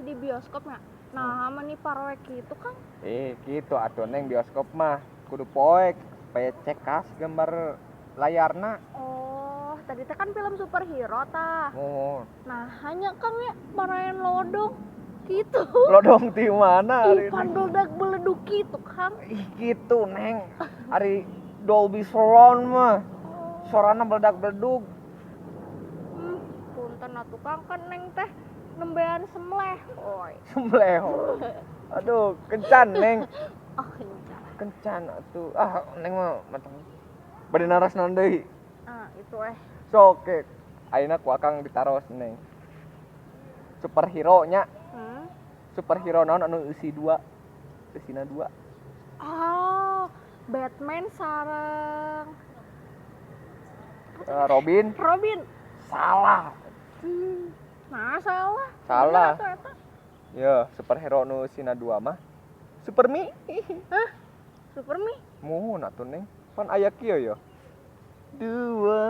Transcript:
Di bioskop nya. Nah, mani paroek kitu, Kang. Eh, gitu atuh, Neng, bioskop mah kudu poek supaya cekas gambar layarna. Oh, tadi teh kan film superhero tah. Muhun. Nah, hanya Kang ya marayan lodong gitu. Lodong ti mana Ih, ari? Pan beledak beleduk gitu, Kang. Ih, gitu, Neng. Ari Dolby Surround mah. Oh. Suarana beledak-beledug. Punten atuh, Kang, kan Neng teh nembean semleh. Oi. Semleh. Aduh, kencan, Neng. Oh, kencan. Kencan atuh. Ah, Neng mah macam bade naros naon deui? Ah, itu eh. Sok ke ayeuna ku Akang ditaros, Neng. Superhero nya, superhero naon anu eusi dua? Eusina dua. Oh, Batman sareng Eh, Robin. Robin. Salah. Nah, salah. Salah. Bener atuh eta. Ya, superhero nu eusina dua mah Supermi. Hah? Supermi? Muhun atuh, Neng. Pan aya kieu ya. Dua.